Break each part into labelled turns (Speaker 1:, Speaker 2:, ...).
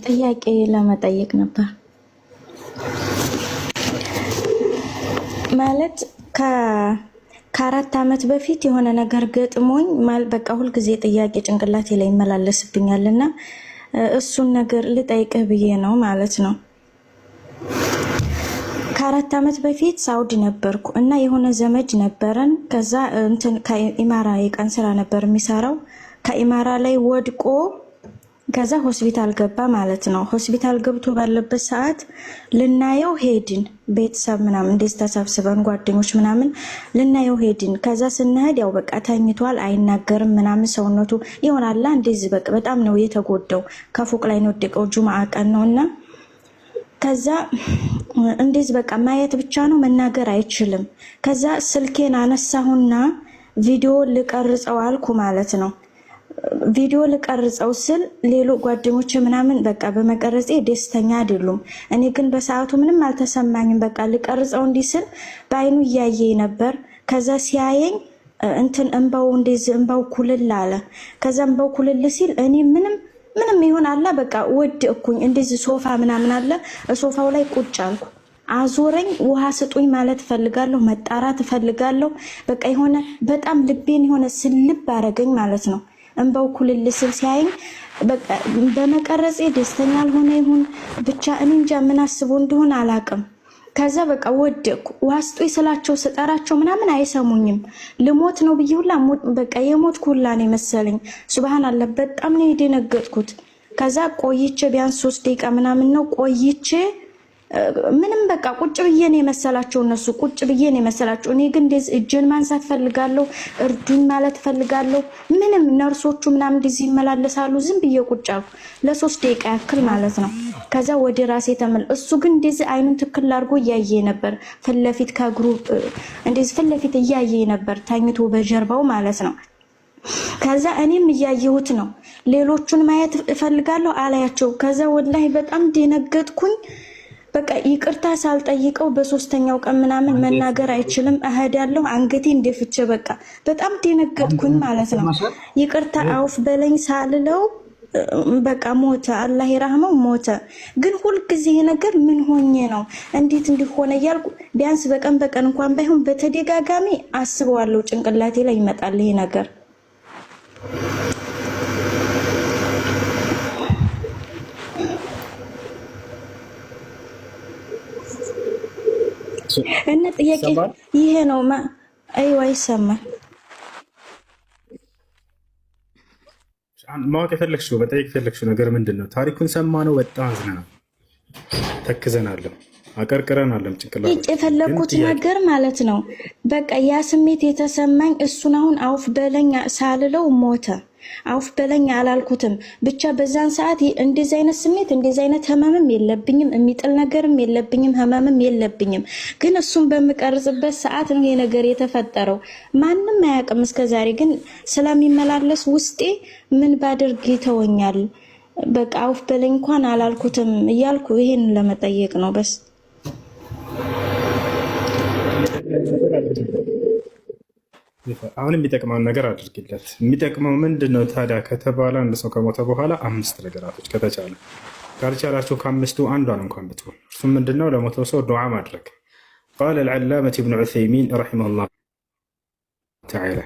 Speaker 1: ጥያቄ ለመጠየቅ ነበር። ማለት ከ4 ዓመት በፊት የሆነ ነገር ገጥሞኝ በቃ ሁልጊዜ ጥያቄ ጭንቅላቴ ላይ ይመላለስብኛል እና እሱን ነገር ልጠይቅህ ብዬ ነው ማለት ነው። ከ4 ዓመት በፊት ሳውዲ ነበርኩ እና የሆነ ዘመድ ነበረን። ከዛ እንትን ከኢማራ የቀን ስራ ነበር የሚሰራው። ከኢማራ ላይ ወድቆ ከዛ ሆስፒታል ገባ ማለት ነው። ሆስፒታል ገብቶ ባለበት ሰዓት ልናየው ሄድን። ቤተሰብ ምናምን እንደዚህ ተሰብስበን ጓደኞች ምናምን ልናየው ሄድን። ከዛ ስንሄድ ያው በቃ ተኝቷል፣ አይናገርም ምናምን ሰውነቱ ይሆናላ እንደዚህ በቃ በጣም ነው የተጎዳው። ከፎቅ ላይ ነው ወደቀው። ጁምዓ ቀን ነውና ከዛ እንደዚህ በቃ ማየት ብቻ ነው መናገር አይችልም። ከዛ ስልኬን አነሳሁና ቪዲዮ ልቀርጸው አልኩ ማለት ነው። ቪዲዮ ልቀርጸው ስል ሌሎ ጓደኞች ምናምን በቃ በመቀረጼ ደስተኛ አይደሉም። እኔ ግን በሰዓቱ ምንም አልተሰማኝም። በቃ ልቀርጸው እንዲህ ስል በአይኑ እያየኝ ነበር። ከዛ ሲያየኝ እንትን እንባው እንደዚህ እንባው ኩልል አለ። ከዛ እንባው ኩልል ሲል እኔ ምንም ምንም ይሆን አለ በቃ ወደቅኩኝ። እንደዚህ ሶፋ ምናምን አለ ሶፋው ላይ ቁጭ አልኩ። አዞረኝ። ውሃ ስጡኝ ማለት እፈልጋለሁ፣ መጣራት እፈልጋለሁ። በቃ የሆነ በጣም ልቤን የሆነ ስልብ አረገኝ ማለት ነው። እንባው ኩልል ስል ሲያየኝ በቃ በመቀረጼ ደስተኛ አልሆነ ይሁን ብቻ እኔ እንጃ ምን አስቦ እንደሆነ አላቅም። ከዛ በቃ ወደቅኩ። ውሃ ስጡኝ ስላቸው ስጠራቸው ምናምን አይሰሙኝም። ልሞት ነው ብዬ ሁላ በቃ የሞት ሁላ ነው የመሰለኝ። ሱብሃንአላህ በጣም ነው የደነገጥኩት። ከዛ ቆይቼ ቢያንስ 3 ደቂቃ ምናምን ነው ቆይቼ ምንም በቃ ቁጭ ብዬ ነው የመሰላቸው እነሱ ቁጭ ብዬ ነው የመሰላቸው። እኔ ግን እንደዚህ እጄን ማንሳት ፈልጋለሁ፣ እርዱኝ ማለት ፈልጋለሁ። ምንም ነርሶቹ ምናምን እንደዚህ ይመላለሳሉ። ዝም ብዬ ቁጭ አልኩ ለ3 ደቂቃ ያክል ማለት ነው። ከዛ ወደ ራሴ ተመል እሱ ግን እንደዚህ አይኑን ትክል አድርጎ እያየ ነበር፣ ፊት ለፊት ከእግሩ እንደዚህ ፊት ለፊት እያየ ነበር፣ ተኝቶ በጀርባው ማለት ነው። ከዛ እኔም እያየሁት ነው። ሌሎቹን ማየት እፈልጋለሁ አላያቸው። ከዛ ወላሂ በጣም ደነገጥኩኝ። በቃ ይቅርታ ሳልጠይቀው በሶስተኛው ቀን ምናምን መናገር አይችልም እሄዳለሁ አንገቴ እንደፍቼ በቃ በጣም ደነገጥኩኝ ማለት ነው። ይቅርታ አውፍ በለኝ ሳልለው በቃ ሞተ። አላህ ይራህመው ሞተ። ግን ሁልጊዜ ይሄ ነገር ምን ሆኜ ነው እንዴት እንዲሆነ እያልኩ ቢያንስ በቀን በቀን እንኳን ባይሆን በተደጋጋሚ አስበዋለሁ። ጭንቅላቴ ላይ ይመጣል ይሄ ነገር። እና ጥያቄ ይሄ ነው። አይዋ ይሰማል።
Speaker 2: ማወቅ የፈለግሽው መጠየቅ የፈለግሽው ነገር ምንድን ነው? ታሪኩን ሰማ ነው። በጣም አዝነናል፣ ተክዘናለሁ፣ አቀርቅረናለም ጭንቅላት
Speaker 1: የፈለግኩት ነገር ማለት ነው። በቃ ያ ስሜት የተሰማኝ እሱን አሁን አውፍ በለኝ ሳልለው ሞተ። አውፍ በለኝ አላልኩትም። ብቻ በዛን ሰዓት እንደዚህ አይነት ስሜት እንደዚህ አይነት ህመምም የለብኝም፣ የሚጥል ነገርም የለብኝም፣ ህመምም የለብኝም። ግን እሱን በምቀርጽበት ሰዓት ነው ይሄ ነገር የተፈጠረው። ማንም አያውቅም እስከዛሬ። ግን ስለሚመላለስ ውስጤ ምን ባደርግ ይተወኛል፣ በቃ አውፍ በለኝ እንኳን አላልኩትም እያልኩ ይሄን ለመጠየቅ ነው በስ።
Speaker 2: አሁን የሚጠቅመውን ነገር አድርግለት። የሚጠቅመው ምንድን ነው ታዲያ ከተባለ አንድ ሰው ከሞተ በኋላ 5 ነገራቶች ከተቻለ፣ ካልቻላችሁ ከአምስቱ አንዷን እንኳን ብትሆን፣ እርሱም ምንድነው? ለሞተው ሰው ዱዓ ማድረግ። قال العلامة ابن عثيمين رحمه الله تعالى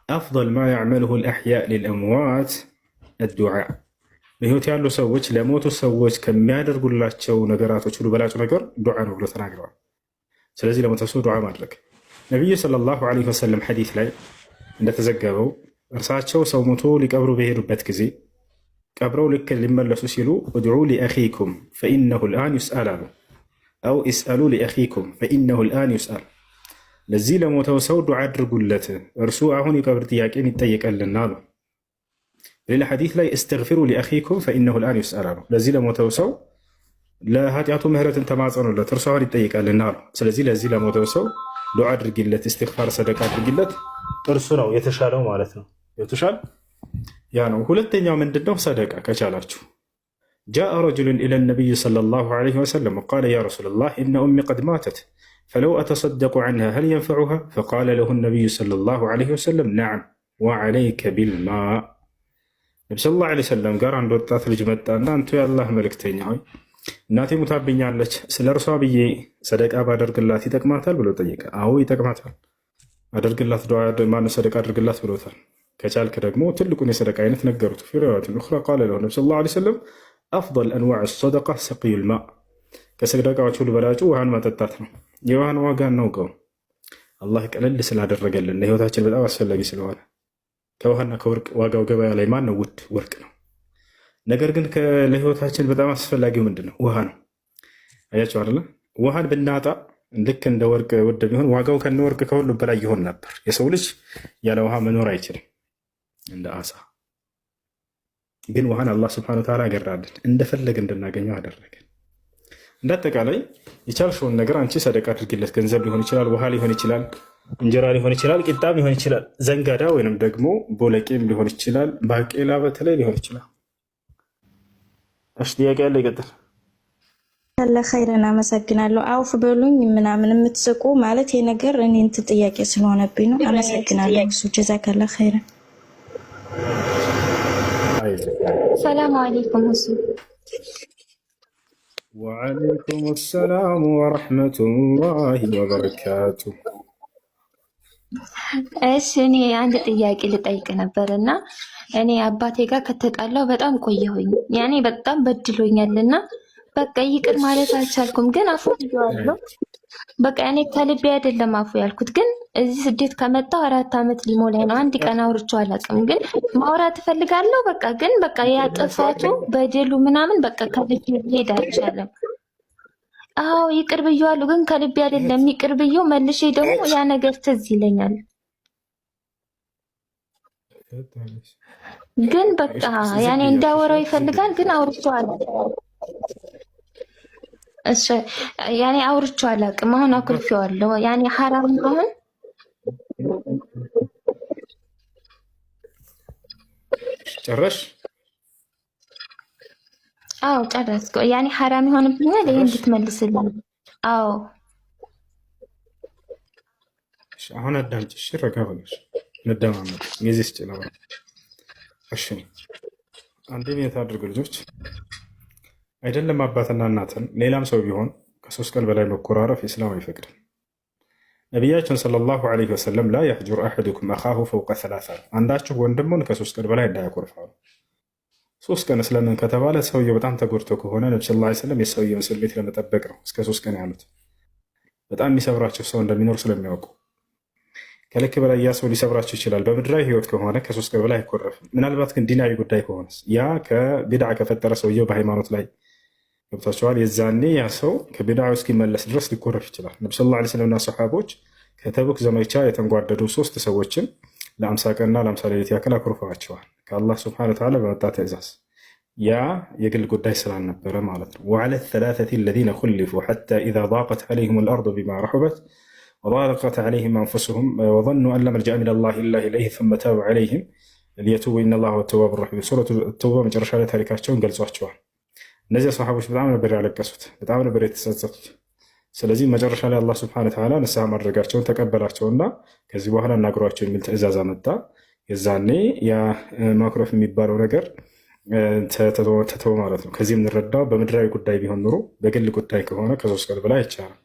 Speaker 2: أفضل ما يعمله الأحياء للأموات الدعاء። በህይወት ያሉ ሰዎች ለሞቱ ሰዎች ከሚያደርጉላቸው ነገራቶች ሁሉ በላጩ ነገር ዱዓ ነው ብሎ ተናግረዋል። ስለዚህ ለሞተ ሰው ዱዓ ማድረግ ነቢዩ صلى الله عليه وسلم ሐዲስ ላይ እንደተዘገበው እርሳቸው ሰው ሞቶ ሊቀብሩ በሄዱበት ጊዜ ቀብረው ልክ ሊመለሱ ሲሉ ادعوا لأخيكم فإنه الآن يسأل አሉ። أو اسألوا لأخيكم فإنه الآن يسأل፣ ለዚህ ለሞተው ሰው ዱዓ አድርጉለት እርሱ አሁን የቀብር ጥያቄን ይጠየቀልና አሉ። ሌላ ሐዲስ ላይ استغفروا لأخيكم فإنه الآن يسأل አሉ። ለዚህ ለሞተው ሰው ለኃጢአቱ ምህረትን ተማጸኑለት እርሱ አሁን ይጠየቃልና አሉ። ስለዚህ ለዚህ ለሞተው ሰው ዱዓ አድርጊለት፣ እስትግፋር ሰደቃ አድርጊለት፣ እርሱ ነው የተሻለው ማለት ነው። የተሻለ ያ ነው። ሁለተኛው ምንድነው? ሰደቃ ከቻላችሁ። جاء رجل إلى النبي صلى الله عليه وسلم وقال يا رسول الله إن أمي قد ماتت فلو أتصدق عنها هل ينفعها فقال له النبي صلى الله عليه وسلم نعم وعليك بالماء። ነቢ صلى الله عليه وسلم ጋር አንድ ወጣት ልጅ መጣና አንቱ የአላህ መልእክተኛ ሆይ እናቴ ሙታብኛለች፣ ስለ እርሷ ብዬ ሰደቃ ባደርግላት ይጠቅማታል ብሎ ጠየቀ። አዎ ይጠቅማታል፣ አደርግላት፣ ማነው ሰደቃ አድርግላት ብሎታል። ከቻልክ ደግሞ ትልቁን የሰደቃ አይነት ነገሩት። في رواية أخرى قال له النبي صلى الله عليه وسلم أفضل أنواع الصدقة سقي الماء፣ ከሰደቃዎች ሁሉ በላጩ ውሃን ማጠጣት ነው። የውሃን ዋጋ እናውቀው፣ አላህ ቀለል ስላደረገልን ለህይወታችን በጣም አስፈላጊ ስለሆነ። ከውሃና ከወርቅ ዋጋው ገበያ ላይ ማን ነው ውድ? ወርቅ ነው። ነገር ግን ለህይወታችን በጣም አስፈላጊው ምንድን ነው? ውሃ ነው። አያቸው አይደለ? ውሃን ብናጣ ልክ እንደ ወርቅ ውድ ቢሆን ዋጋው ከነ ወርቅ ከሁሉ በላይ ይሆን ነበር። የሰው ልጅ ያለ ውሃ መኖር አይችልም፣ እንደ አሳ። ግን ውሃን አላህ ስብሐነ ወተዓላ አገራልን፣ እንደፈለግ እንድናገኘው አደረገን። እንደ አጠቃላይ የቻልሽውን ነገር አንቺ ሰደቃ አድርጊለት። ገንዘብ ሊሆን ይችላል፣ ውሃ ሊሆን ይችላል፣ እንጀራ ሊሆን ይችላል፣ ቂጣም ሊሆን ይችላል፣ ዘንጋዳ ወይንም ደግሞ ቦለቄም ሊሆን ይችላል፣ ባቄላ በተለይ ሊሆን ይችላል። እሺ ጥያቄ ያለ ይቀጥል።
Speaker 1: ያለ ኸይረን አመሰግናለሁ። አውፍ በሉኝ ምናምን የምትስቁ ማለት ይሄ ነገር እኔ እንትን ጥያቄ ስለሆነብኝ ነው። አመሰግናለሁ። እሱ جزاك الله خيرا።
Speaker 3: ሰላም አለይኩም ሁሱ።
Speaker 2: وعليكم السلام ورحمة الله وبركاته።
Speaker 3: እሺ እኔ አንድ ጥያቄ ልጠይቅ ነበር እና እኔ አባቴ ጋር ከተጣላው በጣም ቆየሁኝ። ያኔ በጣም በድሎኛል እና በቃ ይቅር ማለት አልቻልኩም። ግን አፉ ብዬዋለሁ። በቃ እኔ ከልቤ አይደለም አፉ ያልኩት። ግን እዚህ ስደት ከመጣሁ 4 ዓመት ሊሞላኝ ነው። አንድ ቀን አውርቼው አላውቅም። ግን ማውራት እፈልጋለሁ። በቃ ግን በቃ ያ ጥፋቱ በደሉ ምናምን በቃ ከልቤ ሊሄድ አልቻለም። አዎ ይቅር ብዬዋለሁ፣ ግን ከልቤ አይደለም ይቅር ብዬው መልሼ ደግሞ ያ ነገር ትዝ ይለኛል። ግን በቃ ያኔ እንዳወራው ይፈልጋል፣ ግን አውርቼው አላውቅም። እሺ ያኔ አውርቼው አላውቅም። አሁን አኩርፌዋለሁ። ያኔ ሐራም ነው አሁን።
Speaker 2: ጨረሽ?
Speaker 3: አዎ ጨረስኩ። ያኔ ሐራም ይሆንብኛል። ይሄ
Speaker 2: ጨረሽ?
Speaker 3: እንድትመልስልኝ። አዎ።
Speaker 2: እሺ፣ አሁን አዳምጪ። እሺ፣ ረጋ ብለሽ እንደማመጥ ጊዜ ስጭ ነው። እሺ፣ አንድ ሜት አድርጉ ልጆች። አይደለም አባትና እናትን ሌላም ሰው ቢሆን ከ3 ቀን በላይ መኮራረፍ ኢስላም አይፈቅድም። ነቢያችን صلى الله عليه وسلم لا يهجر أحدكم أخاه فوق ثلاث፣ አንዳችሁ ወንድሙን ከ3 ቀን በላይ እንዳያኮርፍ አሉ። 3 ቀን ስለምን ከተባለ ሰውየው በጣም ተጎድቶ ከሆነ ነቢ صلى الله عليه وسلم የሰውየውን ስሜት ለመጠበቅ ነው እስከ 3 ቀን ያሉት። በጣም የሚሰብራቸው ሰው እንደሚኖር ስለሚያውቁ ከልክ በላይ ያ ሰው ሊሰብራቸው ይችላል። በምድራዊ ህይወት ከሆነ ከ3 ቀን በላይ አይኮረፍም። ምናልባት ግን ዲናዊ ጉዳይ ከሆነስ ያ ከቢድዓ ከፈጠረ ሰውየው በሃይማኖት ላይ ገብቷቸዋል። የዛኔ ያ ሰው ከቢድዓ እስኪመለስ ድረስ ሊኮረፍ ይችላል። ነቢ صلى الله عليه وسلم እና ሰሓቦች ከተቡክ ዘመቻ የተንጓደዱ ሶስት ሰዎችን ለ50 ቀንና ለ50 ሌሊት ያክል አኩርፈዋቸዋል ከአላህ سبحانه وتعالى በመጣ ትእዛዝ። ያ የግል ጉዳይ ስላልነበረ ማለት ነው። وعلى الثلاثة الذين خلفوا حتى إذا ضاقت عليهم الأرض بما رحبت وضاقت عليهم أنفسهم وظنوا أن لا ملجأ من الله إلا إليه ثم تاب عليهم ليتوبوا إن الله هو التواب الرحيم። ሱረቱ ተውባ መጨረሻ ላይ ታሪካቸውን ገልጿቸዋል። እነዚያ ሰሓቦች በጣም ነበር ያለቀሱት፣ በጣም ነበር የተጸጸቱት። ስለዚህ መጨረሻ ላይ አላህ سبحانه وتعالى ንስሐ ማድረጋቸውን ተቀበላቸውና ከዚህ በኋላ እናግሯቸው የሚል ትዕዛዝ አመጣ። የዛኔ ያ ማኩረፍ የሚባለው ነገር ተተወ ማለት ነው። ከዚህ የምንረዳው በምድራዊ ጉዳይ ቢሆን ኑሮ በግል ጉዳይ ከሆነ ከ3 ቀን በላይ አይቻልም።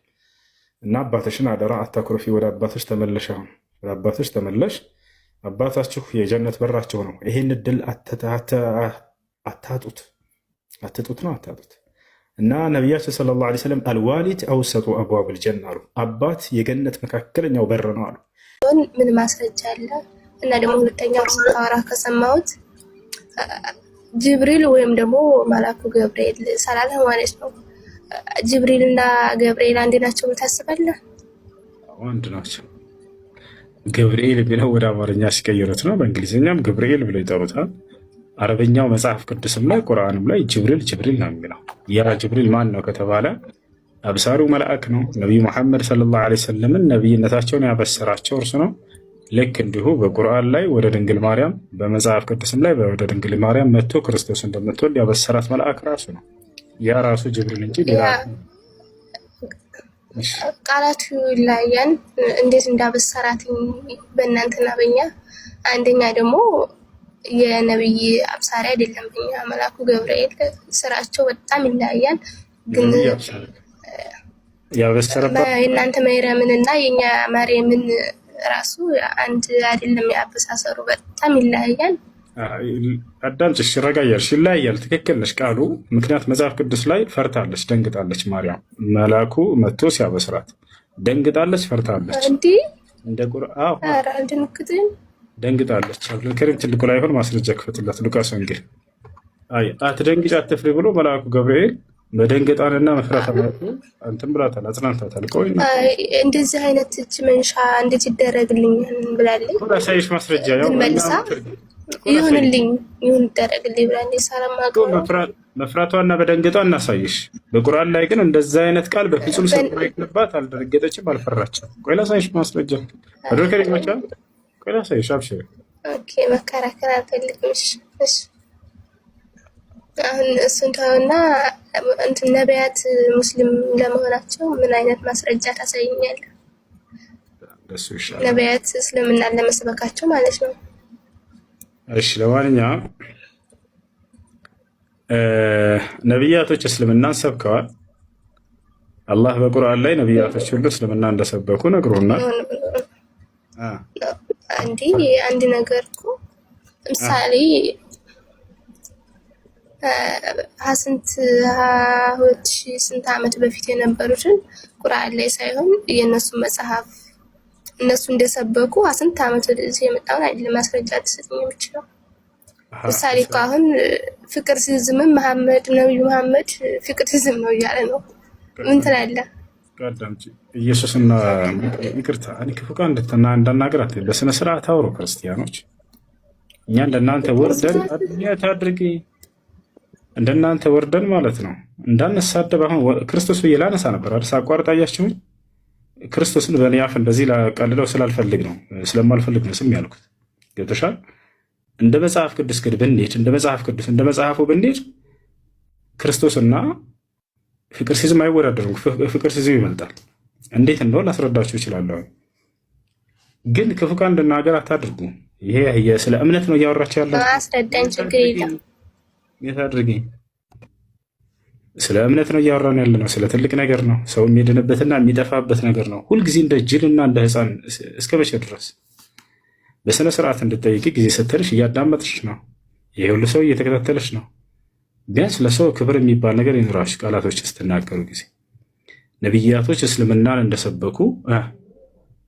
Speaker 2: እና አባትሽን አደራ አታኩርፊ። ወደ አባትሽ ተመለሽ፣ አሁን ወደ አባትሽ ተመለሽ። አባታችሁ የጀነት በራቸው ነው። ይሄን እድል አታጡት፣ አትጡት ነው አታጡት። እና ነቢያችን صلى الله عليه وسلم الوالد أوسط أبواب الجنة አሉ። አባት የገነት መካከለኛው በር ነው አሉ።
Speaker 4: ምን ማስረጃ አለ? እና ደግሞ ሁለተኛው ስታወራ ከሰማሁት ጅብሪል ወይም ደግሞ መላኩ ገብርኤል ሰላም ማለት ነው። ጅብሪል እና ገብርኤል አንድ ናቸው ብለህ ታስባለህ?
Speaker 2: አንድ ናቸው። ገብርኤል የሚለው ወደ አማርኛ ሲቀይሩት ነው። በእንግሊዝኛም ገብርኤል ብለው ይጠሩታል። አረበኛው መጽሐፍ ቅዱስም ላይ ቁርአንም ላይ ጅብሪል ጅብሪል ነው የሚለው። ያ ጅብሪል ማን ነው ከተባለ አብሳሪው መልአክ ነው። ነቢዩ መሐመድ صلى الله عليه وسلم ን ነቢይነታቸውን ያበሰራቸው እርሱ ነው። ልክ እንዲሁ በቁርአን ላይ ወደ ድንግል ማርያም በመጽሐፍ ቅዱስም ላይ ወደ ድንግል ማርያም መጥቶ ክርስቶስ እንደምትወልድ ያበሰራት መልአክ ራሱ ነው። ያ ራሱ ጅብሪል እንጂ ሌላ
Speaker 4: ቃላቱ ይለያያል። እንዴት እንዳበሰራት በእናንተና በእኛ። አንደኛ ደግሞ የነብይ አብሳሪ አይደለም። እኛ መላኩ ገብርኤል ስራቸው በጣም ይለያያል። ግን
Speaker 2: የነቢይ አብሳሪ ያበሰረባት
Speaker 4: የእናንተ መርየምን እና የኛ መርየምን ራሱ አንድ አይደለም። ያበሳሰሩ በጣም ይለያያል።
Speaker 2: አዳምጪሽ፣ ረጋ እያልሽ ይለያያል። ትክክል ነሽ ቃሉ። ምክንያት መጽሐፍ ቅዱስ ላይ ፈርታለች፣ ደንግጣለች። ማርያም መልአኩ መጥቶ ሲያበስራት ደንግጣለች፣ ፈርታለች።
Speaker 4: እንዲህ
Speaker 2: እንደ ቁርአን
Speaker 4: ኧረ አልደነግጥም።
Speaker 2: ደንግጣለች። አብዱልከሪም ትልቁ ላይ ሆን ማስረጃ ክፈትላት። ሉቃስ ወንጌል አይ አትደንግጭ፣ አትፍሪ ብሎ መልአኩ ገብርኤል መደንገጧንና መፍራት እንትን ብላታል፣ አጽናንታታል። ቆይ
Speaker 4: አይ፣ እንደዚህ አይነት እጅ መንሻ እንዴት ይደረግልኛል ብላለች።
Speaker 2: ላሳይሽ ማስረጃ ያው
Speaker 4: ግን መልሳ ይሁንልኝ ይሁን ይደረግልኝ ብላለች። ሳላማውቀው ነው።
Speaker 2: መፍራቷና በደንገጧ እናሳይሽ። በቁርአን ላይ ግን እንደዛ አይነት ቃል በፍጹም ስለማይገባት አልደነገጠችም፣ አልፈራችም። ቆይ ላሳይሽ ማስረጃ አብዱልከሪም መቻ ቆይ ላሳይሽ፣ አብሽር።
Speaker 4: Okay፣ መከራከር አልፈልግም። እሺ እሺ። አሁን እሱን ተውና እንትን ነቢያት ሙስሊም ለመሆናቸው ምን አይነት ማስረጃ ታሳይኛለህ?
Speaker 2: እንደሱ ይሻላል።
Speaker 4: ነቢያት እስልምናን ለመስበካቸው ማለት ነው።
Speaker 2: እሺ ለማንኛውም ነቢያቶች እስልምናን ሰብከዋል። አላህ በቁርአን ላይ ነቢያቶች ሁሉ እስልምና እንደሰበኩ ነግሮናል።
Speaker 4: እንዲህ አንድ ነገር እኮ ለምሳሌ ስንት 2000 ስንት ዓመት በፊት የነበሩትን ቁርአን ላይ ሳይሆን የእነሱን መጽሐፍ እነሱ እንደሰበኩ ስንት ዓመት ወደዚህ የመጣውን አይደለም ማስረጃ ልትሰጠኝ የምችለው። ምሳሌ እኮ አሁን ፍቅር ሲዝምም መሐመድ ነብዩ መሐመድ ፍቅር ሲዝም ነው እያለ ነው። ምን ትላለህ?
Speaker 2: አዳምጪ። ኢየሱስና ይቅርታ፣ እኔ ክፉ ቃል እንዳናገር አትበይ። በስነ ስርዓት አውሩ ክርስቲያኖች። እኛ እንደናንተ ወርደን አድኛ አድርጊ እንደናንተ ወርደን ማለት ነው እንዳንሳደብ። አሁን ክርስቶስ ብዬ ላነሳ ነበር አይደል? ሳቋርጥ አያችሁኝ። ክርስቶስን በእኔ አፍ እንደዚህ ላቀልለው ስላልፈልግ ነው ስለማልፈልግ ነው ስም ያልኩት። ገብቶሻል? እንደ መጽሐፍ ቅዱስ ግን ብንሄድ እንደ መጽሐፍ ቅዱስ እንደ መጽሐፉ ብንሄድ ክርስቶስና ፍቅር ሲዝም አይወዳደሩም። ፍቅር ሲዝም ይበልጣል። እንዴት እንደሆነ ላስረዳችሁ እችላለሁ። ግን ክፉ ቃል እንድናገር አታድርጉ። ይሄ ስለ እምነት ነው እያወራችሁ ያለ።
Speaker 4: አስረዳኝ፣ ችግር የለም።
Speaker 2: የት አድርጊ ስለ እምነት ነው እያወራን ያለ ነው። ስለ ትልቅ ነገር ነው። ሰው የሚድንበትና የሚጠፋበት ነገር ነው። ሁልጊዜ እንደ ጅልና እንደ ሕፃን እስከ መቼ ድረስ በስነ ስርዓት እንድጠይቅ ጊዜ ስትልሽ እያዳመጥሽ ነው። ይሄ ሁሉ ሰው እየተከታተለሽ ነው። ቢያንስ ለሰው ክብር የሚባል ነገር ይኑራሽ። ቃላቶች ስትናገሩ ጊዜ ነቢያቶች እስልምናን እንደሰበኩ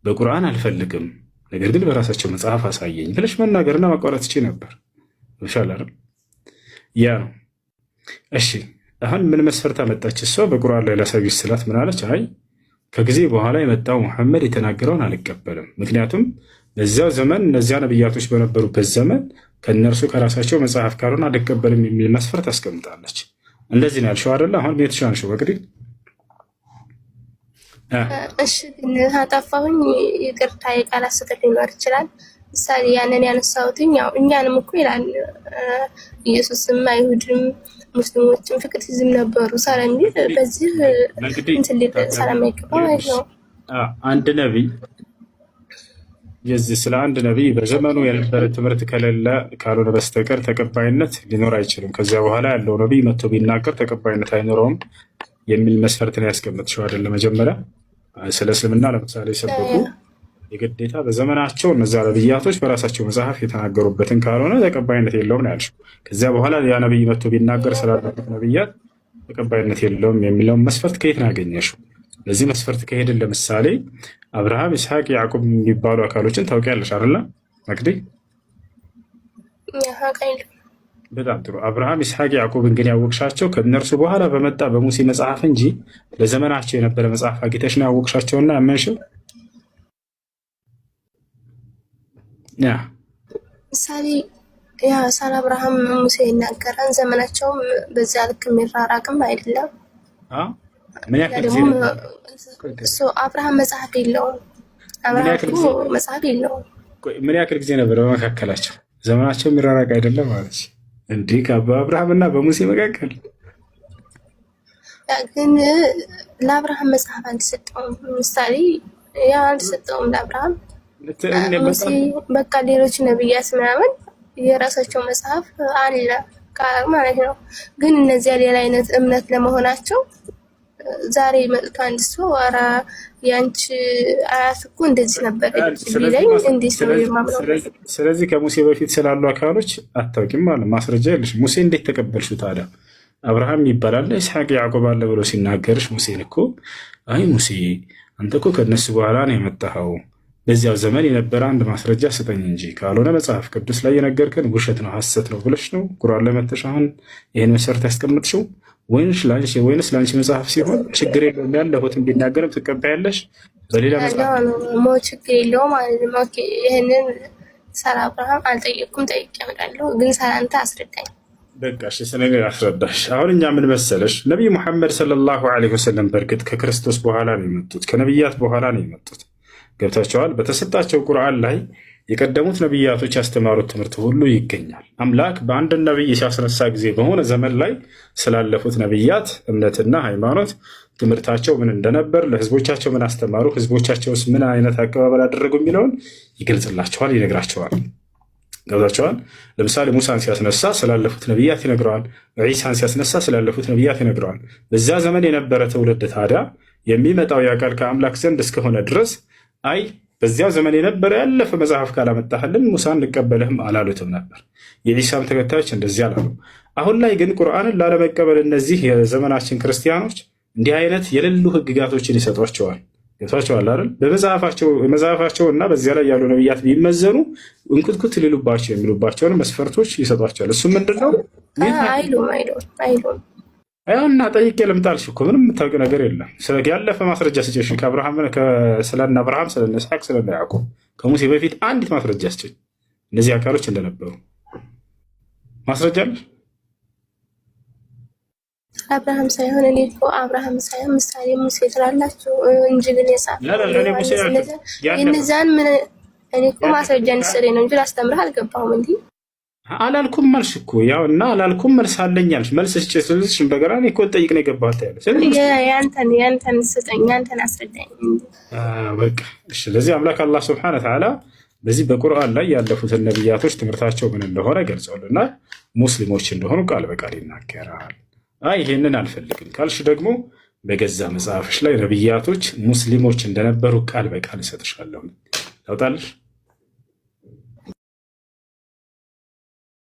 Speaker 2: በቁርአን አልፈልግም፣ ነገር ግን በራሳቸው መጽሐፍ አሳየኝ ብለሽ መናገርና ማቋረጥ ትችይ ነበር። ይሻላል አይደል? ያ ነው። እሺ አሁን ምን መስፈርት አመጣች? እሷ በቁርአን ላይ ላሳይሽ ስላት ምን አለች? አይ ከጊዜ በኋላ የመጣው ሙሐመድ የተናገረውን አልቀበልም። ምክንያቱም በዚያው ዘመን እነዚያ ነቢያቶች በነበሩበት ዘመን ከእነርሱ ከራሳቸው መጽሐፍ ካልሆነ አልቀበልም የሚል መስፈርት አስቀምጣለች። እንደዚህ ነው ያልሽው አይደለ? አሁን ቤትሽ አንሺው በቅዲ።
Speaker 4: እሺ ግን አጠፋሁኝ፣ ይቅርታ፣ የቃላት ስህተት ሊኖር ይችላል። ምሳሌ ያንን ያነሳሁትኝ ያው እኛንም እኮ ይላል ኢየሱስም አይሁድም ሙስሊሞችም ፍቅር ሲዝም ነበሩ ስለሚል በዚህ እንትን ሊል ስለማይገባ ማለት ነው።
Speaker 2: አንድ ነቢይ የዚህ ስለ አንድ ነቢይ በዘመኑ የነበረ ትምህርት ከሌለ ካልሆነ በስተቀር ተቀባይነት ሊኖር አይችልም። ከዚያ በኋላ ያለው ነቢይ መጥቶ ቢናገር ተቀባይነት አይኖረውም የሚል መስፈርት ነው ያስቀመጥሽው አይደለ? መጀመሪያ ስለ እስልምና ለምሳሌ ሰበኩ የግዴታ በዘመናቸው እነዚያ ነብያቶች በራሳቸው መጽሐፍ የተናገሩበትን ካልሆነ ተቀባይነት የለውም ነው ያልሽው። ከዚያ በኋላ ያ ነብይ መጥቶ ቢናገር ስላለፉት ነብያት ተቀባይነት የለውም የሚለውን መስፈርት ከየት ነው ያገኘሽው? ለዚህ መስፈርት ከሄድን ለምሳሌ አብርሃም፣ ይስሐቅ፣ ያዕቆብ የሚባሉ አካሎችን ታውቂያለሽ አይደለ መቅዲ? በጣም ጥሩ። አብርሃም፣ ይስሐቅ፣ ያዕቆብን ግን ያወቅሻቸው ከእነርሱ በኋላ በመጣ በሙሴ መጽሐፍ እንጂ ለዘመናቸው የነበረ መጽሐፍ አግኝተሽ ነው ያወቅሻቸውና ያመንሽው? ያ
Speaker 4: ምሳሌ ያ ስለ አብርሃም ሙሴ ይናገራል። ዘመናቸውም በዚያ ልክ የሚራራቅም አይደለም።
Speaker 2: ምን ያክል ጊዜ
Speaker 4: ደግሞ እሱ አብርሃም መጽሐፍ የለውም። አብርሃም እኮ መጽሐፍ የለውም።
Speaker 2: ምን ያክል ጊዜ ነበር በመካከላቸው? ዘመናቸው የሚራራቅ አይደለም ማለት እንዲህ በአብርሃም እና በሙሴ መካከል
Speaker 4: ግን ለአብርሃም መጽሐፍ አልተሰጠውም። ምሳሌ ያ አልተሰጠውም ለአብርሃም ሙሴ በቃ ሌሎች ነብያት ምናምን የራሳቸው መጽሐፍ አለ ማለት ነው። ግን እነዚያ ሌላ አይነት እምነት ለመሆናቸው ዛሬ መጥቶ አንድ ሰው ኧረ ያንቺ አያት እኮ እንደዚህ ነበር ቢለኝ እንዴት ነው የማምነው?
Speaker 2: ስለዚህ ከሙሴ በፊት ስላሉ አካሎች አታውቂም ማለት ማስረጃ የለሽም። ሙሴ እንዴት ተቀበልሽው ታዲያ? አብርሃም ይባላል ይስሐቅ፣ ያዕቆብ አለ ብሎ ሲናገርሽ ሙሴን እኮ አይ ሙሴ አንተ እኮ ከእነሱ በኋላ ነው የመጣኸው፣ በዚያው ዘመን የነበረ አንድ ማስረጃ ስጠኝ እንጂ ካልሆነ መጽሐፍ ቅዱስ ላይ የነገርከን ውሸት ነው ሐሰት ነው ብለሽ ነው ቁርአን ላይ መተሽ አሁን ይህን መሰረት ያስቀምጥሽው ወይንስ ለአንቺ መጽሐፍ ሲሆን ችግር የለውም ያለሁትን ቢናገርም ትቀበያለሽ? በሌላ መጽሐፍ
Speaker 4: ሞ ችግር የለውም ማለት ነው። okay ይህንን ስለ አብርሃም አልጠየቅኩም፣ ጠይቄ እመጣለሁ። ግን ስለ አንተ አስረዳኝ።
Speaker 2: በቃ እሺ፣ ስለ እኔ አስረዳሽ። አሁን እኛ ምን መሰለሽ፣ ነቢይ ሙሐመድ صلى الله عليه وسلم በእርግጥ ከክርስቶስ በኋላ ነው የመጡት፣ ከነቢያት በኋላ ነው የመጡት። ገብታቸዋል። በተሰጣቸው ቁርአን ላይ የቀደሙት ነቢያቶች ያስተማሩት ትምህርት ሁሉ ይገኛል። አምላክ በአንድ ነቢይ ሲያስነሳ ጊዜ በሆነ ዘመን ላይ ስላለፉት ነቢያት እምነትና ሃይማኖት ትምህርታቸው ምን እንደነበር፣ ለህዝቦቻቸው ምን አስተማሩ፣ ህዝቦቻቸውስ ምን አይነት አቀባበል አደረጉ የሚለውን ይገልጽላቸዋል፣ ይነግራቸዋል። ገብታቸዋል። ለምሳሌ ሙሳን ሲያስነሳ ስላለፉት ነቢያት ይነግረዋል። ዒሳን ሲያስነሳ ስላለፉት ነቢያት ይነግረዋል። በዛ ዘመን የነበረ ትውልድ ታዲያ የሚመጣው ያ ቃል ከአምላክ ዘንድ እስከሆነ ድረስ አይ በዚያው ዘመን የነበረ ያለፈ መጽሐፍ ካላመጣህልን ሙሳን እንቀበልህም አላሉትም ነበር። የዒሳም ተከታዮች እንደዚህ አላሉ። አሁን ላይ ግን ቁርአንን ላለመቀበል እነዚህ የዘመናችን ክርስቲያኖች እንዲህ አይነት የሌሉ ህግጋቶችን ይሰጧቸዋል። ገብቷቸዋል አይደል? በመጽሐፋቸው እና በዚያ ላይ ያሉ ነቢያት ቢመዘኑ እንኩትኩት ሊሉባቸው የሚሉባቸውን መስፈርቶች ይሰጧቸዋል። እሱ ምንድን ነው?
Speaker 4: አይሉም አይሉም አይሉም።
Speaker 2: እና ጠይቄ ልምጣልሽ እኮ ምንም የምታውቂው ነገር የለም። ያለፈ ማስረጃ ስጭሽ። ስለነ አብርሃም፣ ስለነ ይስሐቅ፣ ስለነ ያዕቆብ ከሙሴ በፊት አንዲት ማስረጃ ስጭኝ፣ እነዚህ አካሎች እንደነበሩ ማስረጃ አለሽ?
Speaker 4: አብርሃም ሳይሆን እኔ እኮ አብርሃም ሳይሆን ምሳሌ ሙሴ ትላላችሁ እንጂ ግን የጻፈው እነዚያን ምን እኔ እኮ ማስረጃ እንድትሰጠኝ ነው እንጂ ላስተምርህ አልገባሁም። እንዲህ
Speaker 2: አላልኩም መልስ እኮ ያው እና አላልኩም መልስ አለኝ አልሽ። መልስ ስጭ ስልሽ እንደገና እኔ እኮ ልጠይቅ ነው የገባሁት ያለሽ።
Speaker 4: ያንተን ስጠኝ፣ ያንተን አስረዳኝ።
Speaker 2: በቃ እሺ። ስለዚህ አምላክ አላህ سبحانه وتعالى በዚህ በቁርአን ላይ ያለፉትን ነቢያቶች ትምህርታቸው ምን እንደሆነ ገልጸውልና ሙስሊሞች እንደሆኑ ቃል በቃል ይናገራል። አይ ይሄንን አልፈልግም ካልሽ ደግሞ በገዛ መጽሐፍሽ ላይ ነቢያቶች ሙስሊሞች እንደነበሩ ቃል በቃል እሰጥሻለሁ። ታውጣለሽ።